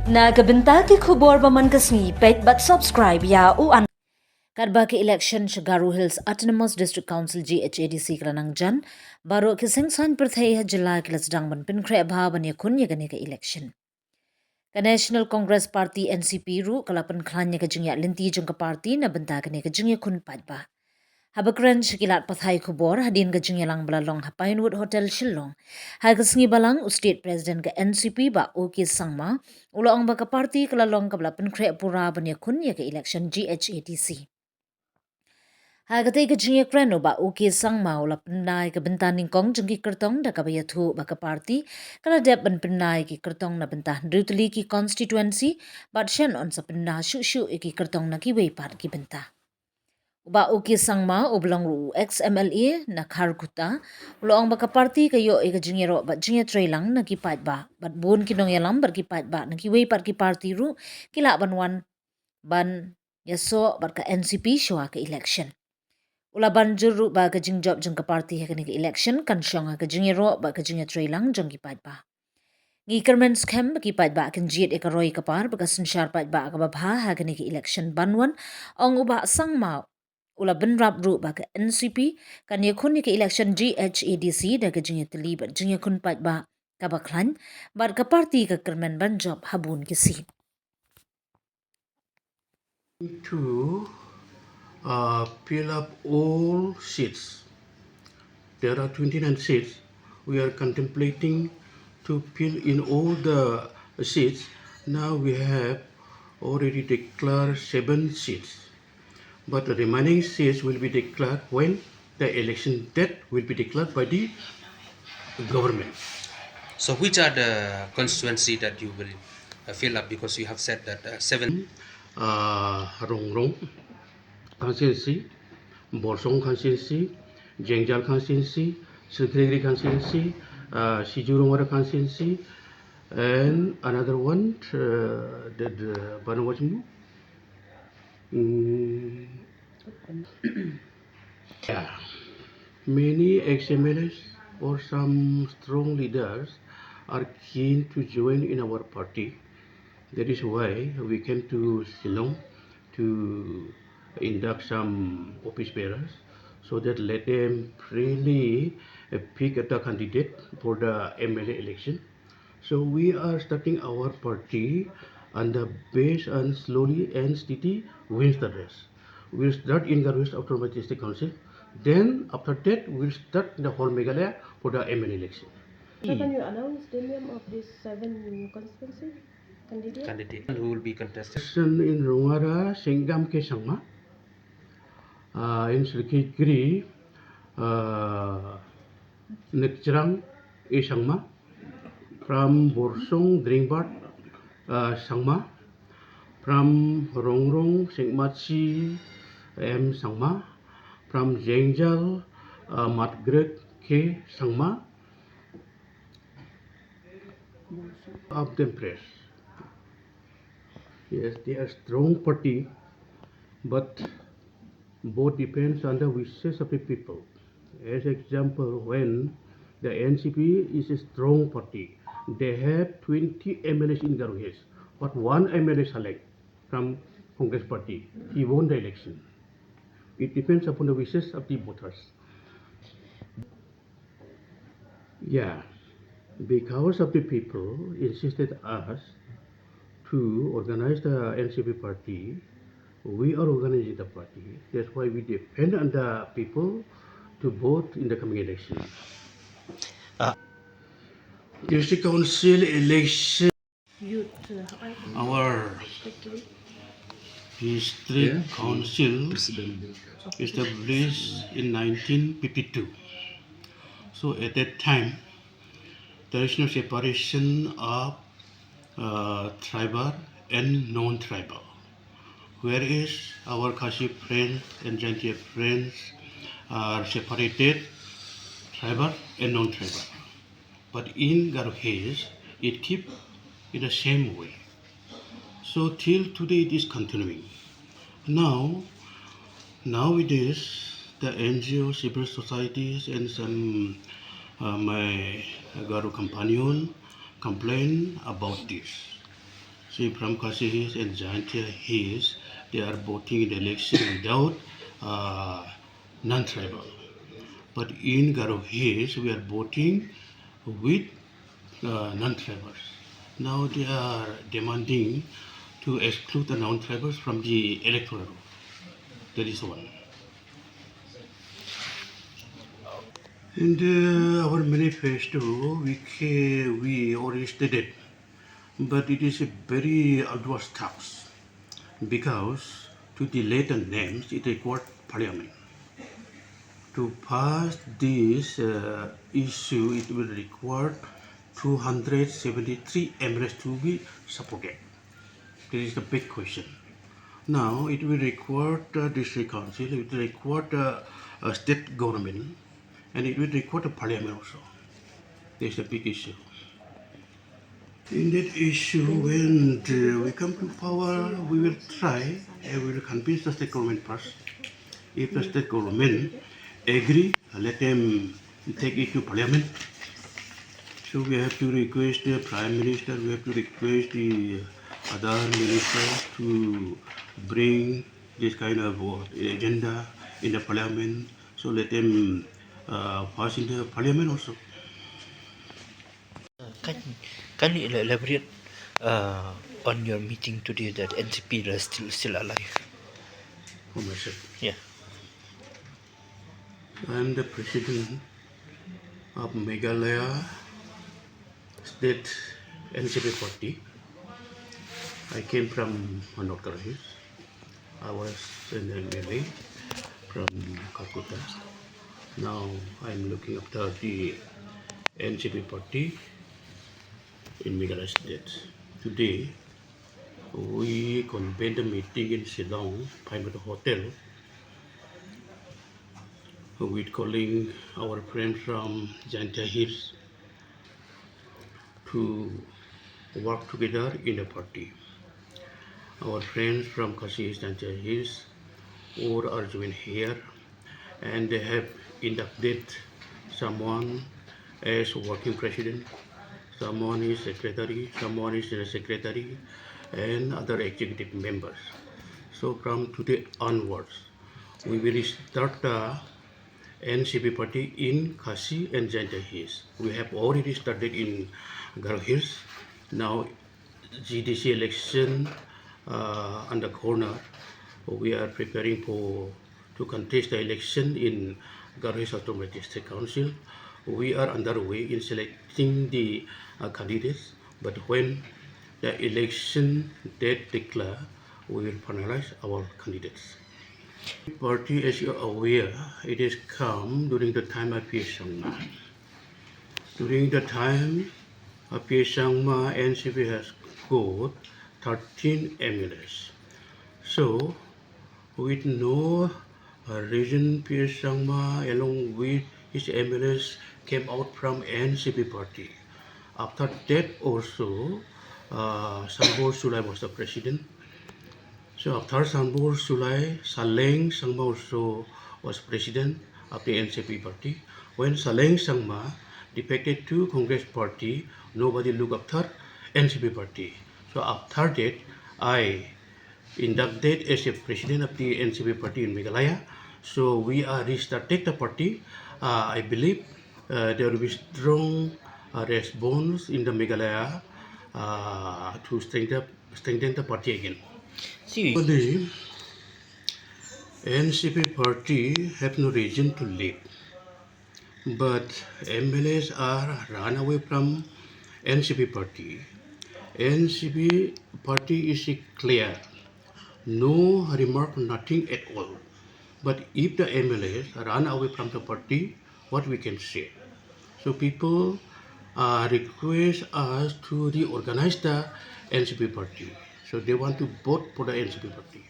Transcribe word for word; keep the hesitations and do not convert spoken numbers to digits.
Na ka bynta ki khubor ba man ka sngi, peit bad subscribe ïa u an. Katba ka election sha Garo Hills Autonomous District Council, G H A D C, ka la nang jan, baroh ki seng saiñ pyrthei ha jylla ki la sdang ban pynkhreh bha ban ïakhun ïa kane ka election. Ka National Congress Party, N C P, ruh ka la pynkhlaiñ ïa ka jingïaid lynti jong ka party na bynta kane ka jingïakhun paidbah. Haba kren sha ki lad pathai khubor hadien ka jingïalang ba la long ha Pinewood Hotel, Shillong, ha ka sngi Balang, u State President ka N C P, Bah O K Sangma, u la ong ba ka party ka la long kaba la pynkhreh pura ban ïakhun ïa ka election G H A D C. Ha katei ka jingïakren, u Bah O K Sangma u la pynbna ïa ka bynta nyngkong jong ki kyrtong da kaba ïathuh ba ka party ka la dep ban pynbna ïa ki kyrtong na bynta hynriew tylli ki constituency, bad shen yn sa pynbna shuh shuh ïa ki kyrtong na kiwei pat ki bynta. U Bah O K Sangma, uba long ruh u ex M L A na Kharkutta, u la ong ba ka party ka ïoh ïa ka jingïaroh bad jingïatreilang na ki paidbah, bad bun ki nongïalam bad ki paidbah na kiwei pat ki party ruh ki lah ban wan ban ïasoh bad ka N C P shuwa ka election. U la ban jur ruh ba ka jingjop jong ka party ha kane ka election kan shong ha ka jingïaroh bad ka jingïatreilang jong ki paidbah. Ngi kyrmen skhem ba ki paidbah kin jied ïa ka roi ka par bad ka synshar paidbah kaba bha ha kane ka election ban wan, ong u Bah Sangma. U la bynrap ruh ba ka N C P kan ïakhun ïa ka election G H A D C da ka jingïatylli bad jingïakhun paidbah kaba khlaiñ, bad ka party ka kyrmen ban jop ha bun ki seat. To, uh, fill up all seats. There are twenty-nine seats. We are contemplating to fill in all the seats. Now we have already declared seven seats. But the remaining seats will be declared when the election date will be declared by the government. So which are the constituency that you will, uh, fill up? Because you have said that, uh, seven. Uh, Rongrong constituency, Borsong constituency, Jengjal constituency, Silkhirigiri constituency, uh, Sijurongwara constituency, and another one, uh, the, the Banawachmu. Mm. Yeah. Many ex-M L As or some strong leaders are keen to join in our party. That is why we came to Shillong to induct some office bearers, so that let them freely, uh, pick the candidate for the M L A election. So we are starting our party on the base and slowly and steady wins the race. We'll start in Garo Hills Autonomous District Council. Then after that, we'll start in the whole Meghalaya for the M L A election. So can you announce the name of these seven constituency candidates? Candidate who will be contested. Election in Rongara, Sengam K Sangma. Uh, in Silkhirigiri, uh, Nekchrang A Sangma. From Borsong, Dringbad, uh, Sangma. From Rongrong, Sengmatsi M Sangma. From Jengjal, uh, Margaret K Sangma. Of them press. Yes, they are strong party, but vote depends on the wishes of the people. As example, when the N C P is a strong party, they have twenty M L As in Garo Hills, but one M L A Saleng from Congress party, he won the election. It depends upon the wishes of the voters. Yeah, because of the people insisted us to organize the N C P party, we are organizing the party. That's why we depend on the people to vote in the coming election. Uh, District Council election. Our district council established in nineteen fifty-two. So at that time, there is no separation of, uh, tribal and non-tribal. Whereas our Khasi friends and Jaintia friends are separated, tribal and non-tribal. But in Garo Hills, it keep in the same way. So till today it is continuing. Now, nowadays, the N G O, civil societies, and some, uh, my Garo companion complain about this. See, from Khasi Hills and Jaintia Hills, they are voting in the election without uh, non-tribal. But in Garo Hills, we are voting with uh, non-tribals. Now they are demanding to exclude the non-tribals from the electoral roll. That is one. In the, our manifesto, we, ca- we already stated, but it is a very arduous task because to delete the names, it required parliament. To pass this uh, issue, it will require two hundred seventy-three M L As to be supported. This is the big question. Now, it will require the district council, it will require the uh, state government, and it will require the parliament also. This is a big issue. In that issue, when uh, we come to power, we will try and we will convince the state government first. If the state government agree, let them take it to parliament. So we have to request the prime minister, we have to request the other ministers to bring this kind of uh, agenda in the parliament. So let them uh, pass in the parliament also. Can, can you ela- elaborate uh, on your meeting today that N C P is still still alive? For myself. Yeah. I am the president of Meghalaya State N C P party. I came from North Garo Hills. I was an M L A from Calcutta. Now I am looking after the N C P party in Meghalaya State. Today, we convened a meeting in Shillong, Pinewood Hotel, with calling our friends from Jaintia Hills to work together in the party. Our friends from Khasi Hills, Jaintia Hills, all are joined here, and they have inducted someone as working president, someone is secretary, someone is the secretary, and other executive members. So from today onwards, we will start the N C P party in Khasi and Jaintia Hills. We have already started in Garo Hills. Now G D C election uh, on the corner. We are preparing for to contest the election in Garo Hills Autonomous District Council. We are underway in selecting the uh, candidates, but when the election date declare, we will finalize our candidates. Party, as you are aware, it has come during the time of P A Sangma. During the time of P A Sangma, N C P has got thirteen M L As. So, with no uh, reason, P A Sangma, along with his M L As, came out from N C P party. After that also, uh, Sanbor Sulai was the president. So after Sanbor Sulai, Saleng Sangma also was president of the N C P party. When Saleng Sangma defected to Congress party, nobody looked after N C P party. So after that, I inducted as a president of the N C P party in Meghalaya. So we are restarted the party. Uh, I believe uh, there will be strong uh, response in the Meghalaya uh, to strengthen, strengthen the party again. See, But the N C P party have no reason to leave. But M L As are run away from N C P party. N C P party is clear. No remark, nothing at all. But if the M L As run away from the party, what we can say? So people uh, request us to reorganize the N C P party. So they want to vote for the N C P party.